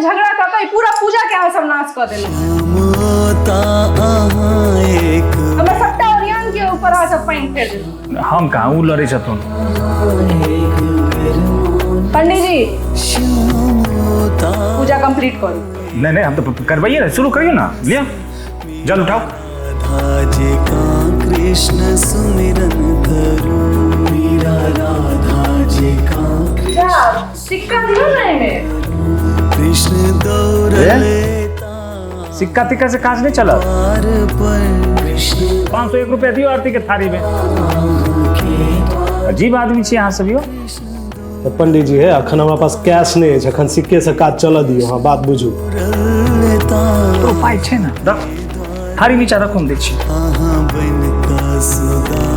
झगड़ा कऽ कऽ ई पूरा पूजा के अहाँ सब नाश कऽ देलहुँ। हमरा सबटा ओरियान के ऊपर अहाँ सब पानि फेर देलहुँ। हम कहाँ, उ लड़ै छथुन। पंडित जी, पूजा कंप्लीट करू। नहीं नहीं, हम तो करवाइए ना, शुरू करिए ना। लिया जल उठाओ। कृष्ण सुमिरन करू मीरा राधा जी का। जा, सिक्का दियो ना एमे। कृष्ण दौड़ले सिक्का तिक्का से काज नहीं चलत। द्वार पर कृष्ण 501 रुपया दियो आरती के थारी में। अजीब आदमी छी अहाँ सब यो। तऽ पंडित जी, हे अखन हमरा पास कैश नहि अछि, अखन सिक्के से काज चलऽ दियौ। हाँ, बात बुझू। तो पाइ छै ने, रख थारी नीचा रखू, हम दै छी। अहाँ बनि कऽ सुदामा।